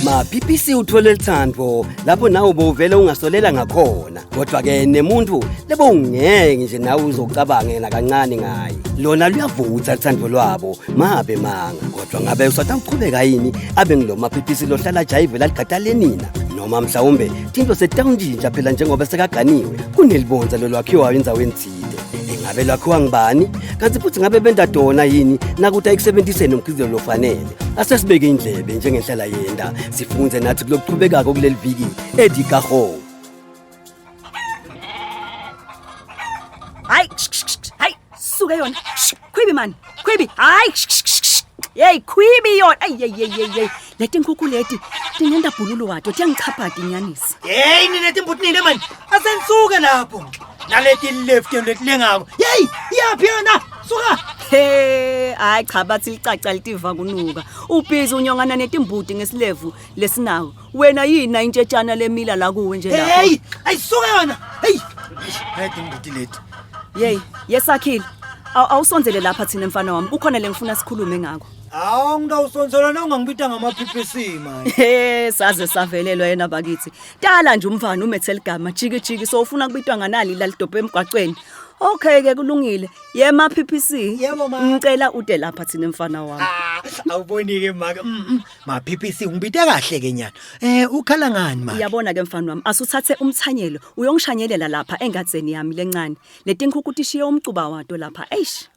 Ma PPC uthole lithando lapho nawe bowuvele ungasolela ngakhona kodwa ke nemuntu lebowungeke nje nawe uzocabange nakancane ngaye lona luyavutha lithando lwabo mabe manga kodwa ngabe usatawuqhubeka yini abe ngiloma PPC lohlala jayivela ligadalenina noma mhlawumbe thinto setawuntshintsha phela njengoba sekaganiwe kunelibonza lolwakhiwayo endzaweni thile ingabe lwakhiwa ngubani kanti futhi ngabe benta dona yini nakuthi ayikusebenziseni umkhizelo lofanele asesibeke indlebe njengenhlala yenda sifunze nathi kulokuqhubekako kuleli viki edikaho Hayi, hayi, suke yona. Khwibi man, khwibi. Hayi. Hey, khwibi yona. Ay ay ay ay. Leti nkukhu leti tingenta bhululu wato tiyangichaphata inyanisi. Hey, nina timbuti nina man. Asenisuke lapho. Naleti left letilengako. Hey, iyaphi yona? Suka. He, hayi cha bathi licaca litiva kunuka. Ubhizi unyongana netimbuti ngesilevu lesinawo. Wena yini intshetshana lemila la kuwe nje lapho? Hey, ayisuke yona. Hey. Hey, timbuti leti. Yey, yesakhile. Awusondzele lapha thina mfana wami. Kukhona lengifuna sikhulume ngako. Hawu ngitawusondzela na ungangibita ngama PPC manje. He, saze savelelwa yena bakithi. Tala nje umfana umethe ligama jiki jiki so ufuna kubitwa nganali lalidobhe emgwaqweni. Okay ke kulungile. Yema PPC. Yebo, ma. Ngicela ude lapha thina mfana wami. Ah, awuboni ke maka. Mm, mm. Ma PPC ungibite kahle ke nyana. Eh ukhala ngani ma? Uyabona ke mfana wami, asuthathe umthanyelo uyongishanyelela lapha engadzeni yami lencane. Letinkukhu tishiye umcuba wato lapha. Eish.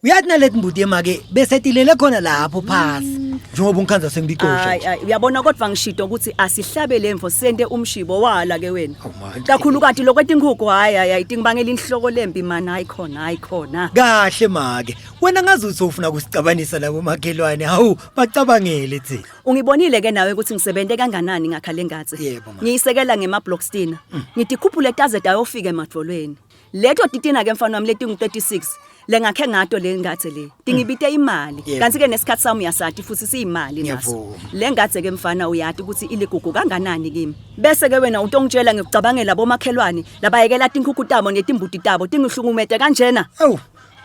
Uyathi naleti mbuti yemake bese tilele khona lapho phasi. Njengoba ungikhanza sengibicosha. Hayi hayi uyabona kodwa ngishido ukuthi asihlabe lemfo sente umshibo wala ke wena. Awu, manje. Kakhulukati lokwetinkukhu hayi hayi hayi tingibangela inhloko lembi man hayi khona hayi khona. Kahle make. Wena ngazi uthi ufuna kusicabanisa labo makhelwane. Hawu, bacabangele thina. Ungibonile ke nawe ukuthi ngisebente kanganani ngakha lengatsi. Yebo, ma. Ngiyisekela ngema blockstina. Ngitikhuphule taze tayofika emadvolweni. Leto titina ke mfana wami letingu 36 lengakhe ngato le ngatse le. Tingibite imali. Yebo. Kanti ke nesikhathi sami uyasati futhi siyimali naso. Ngiyavuma. Le ngatse ke mfana uyati ukuthi iligugu kanganani kimi. Bese ke wena utongitshela ngikucabangela bomakhelwane labayekela tinkhukhu tabo netimbuti tabo tingihlukumete kanjena. Awu,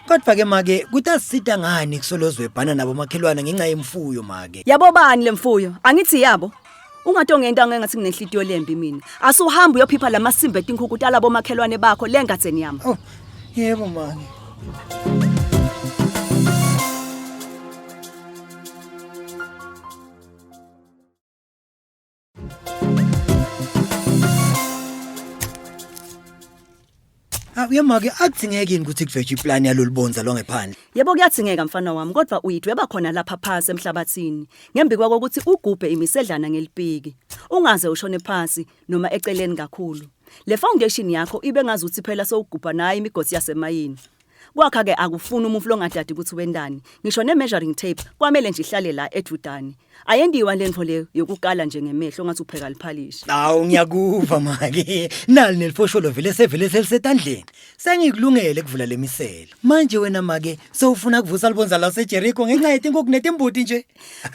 kodwa ke make kutasita ngani kusolozwe ebhana nabo makhelwane ngenxa yemfuyo make. Yabo bani lemfuyo? Angithi yabo. Ungatongenta ngengathi nginenhlitiyo lembi mina. Asuhamba uyophipha lamasimba etinkhukhu talabo makhelwane bakho lengadzeni yami. Oh, yebo make. Ah uyamake akudzingeki yini ukuthi kuvejwe iplani yalolubonza lwangephandle. Yebo kuyathingeka mfana wami kodwa uyidweba khona lapha phansi emhlabathini ngembi kwakokuthi ugubhe imisedlana ngelipiki. Ungaze ushone phansi noma eceleni kakhulu. Le foundation yakho ibe ngazuthi phela sowugubha nayo imigodi yasemayini. Kwakha ke akufuni umuntu longadadi ukuthi wendani. Ngisho ne measuring tape kwamele nje ihlale la edudane. Ayendiwa lento le yokukala nje ngemehlo ngathi upheka liphalishi. Awu ngiyakuva make. Nali nelifosholo vele sevele selisetandleni. Sengikulungele kuvula lemisele. Manje wena make sewufuna kuvusa libonza laseJericho ngenxa yetinkukhu netimbuti nje.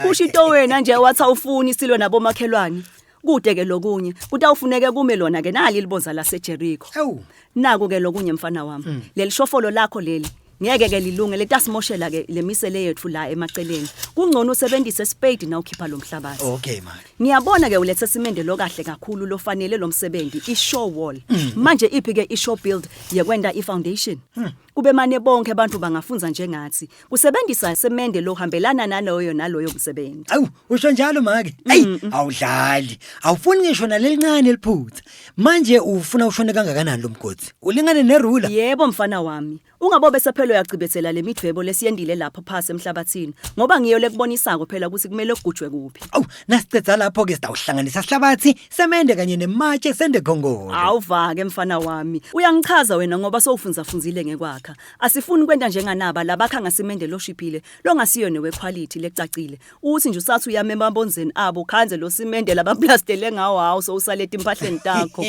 Kusho into wena nje wathi awufuni silwe nabomakhelwane. Kude ke lokunye kutawufuneke kume lona ke nali libonza laseJericho. Ewu. Naku ke lokunye mfana wami. Leli shofolo lakho leli ngeke ke lilunge letasimoshela ke lemisele yethu la emaceleni. Kungcono usebenzise spade na ukhipha lo mhlabathi. Okay make. Ngiyabona ke ulethe simende lo kahle kakhulu lofanele lomsebenzi i-show wall. Manje iphi ke i-show build yekwenda i-foundation? Kube mane bonke abantu bangafunza njengathi. Kusebenzisa semende lo hambelana naloyo naloyo msebenzi. Awu usho njalo make. Ey awudlali. Awufuni ngisho nalelincane eliphutha. Manje ufuna ushone kangakanani lo mgodi? Ulingane nerula? Yebo mfana wami. Ungabobe sephelo uyagcibethela lemidvwebo lesiyendile lapho phasi emhlabathini ngoba ngiyo lekubonisako phela ukuthi kumele kugujwe kuphi. Awu nasicedza lapho ke sitawuhlanganisa sihlabathi, semende kanye nematshe sende khongolo. Awuvake mfana wami. Uyangichaza wena ngoba sowufunza funzile ngekwakhe. nakha. Asifuni kwenta njenganaba labakha ngasimende loshiphile longasiyo newequality lecacile. Uthi nje usathi uyama emabonzeni abo khanze lo simende labaplastele ngawo hawu sowusaleta impahleni takho.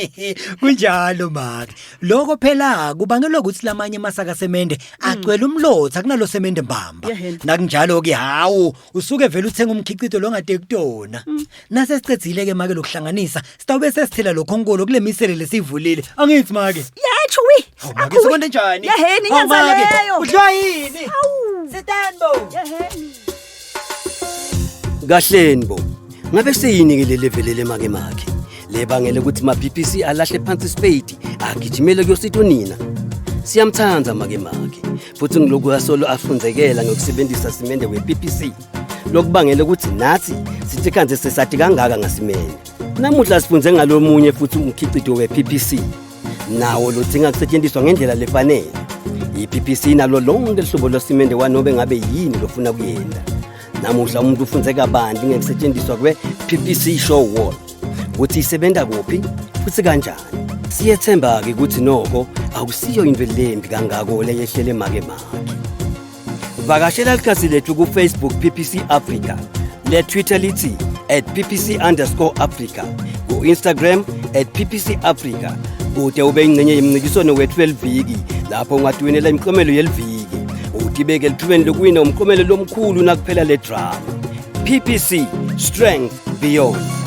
Kunjalo make. Lokho phela kubangelwa ukuthi lamanye amasaka semende agcwele umlotha kunalo semende mbamba. Yehena. Nakunjalo ke hawu usuke vele uthenga umkhicito longade kutona. Nase sicedzile ke make lokuhlanganisa sitawube sesithela lokho nkolo kule misele lesivulile. Angithi make. Yethu wi. Hawu make sekonde njani? Yehena Hawu, inyanza make, leyo. Udliwa yini? Sitani bo. Yehena. Kahleni bo. Ngabe seyini ke leli velele make makhe? Lebangele ukuthi ma PPC alahle phansi ispade agijimele kuyositha unina. Siyamthanda make makhe. Futhi ngiloku asolo afundzekela ngokusebenzisa simende we-PPC. Lokubangela ukuthi nathi sithi khanze sesati kangaka ngasimende. Namuhla sifunze ngalomunye futhi umkhicito we-PPC. Nawo lodzinga kusetshenziswa ngendlela lefanele. I-PPC inalo lonke hlobo lwesimende wanobe ngabe yini lofuna kuyenta. Namuhla umuntu ufunze kabanti ngekusetshenziswa kwe-PPC Show Wall. Ukuthi isebenza kuphi futhi kanjani. Siyethemba-ke ukuthi noko akusiyo into lembi kangako leyehlele make make. Vakashela likhasi lethu ku-Facebook PPC Africa, le-Twitter lithi at PPC underscore Africa, ku-Instagram at PPC Africa, kude ube yingxenye yemncintiswano wethu weliviki lapho ungatiwinela imiklomelo yeliviki utibeke elithubeni lokuwina umklomelo lomkhulu nakuphela le drama. PPC Strength Beyond.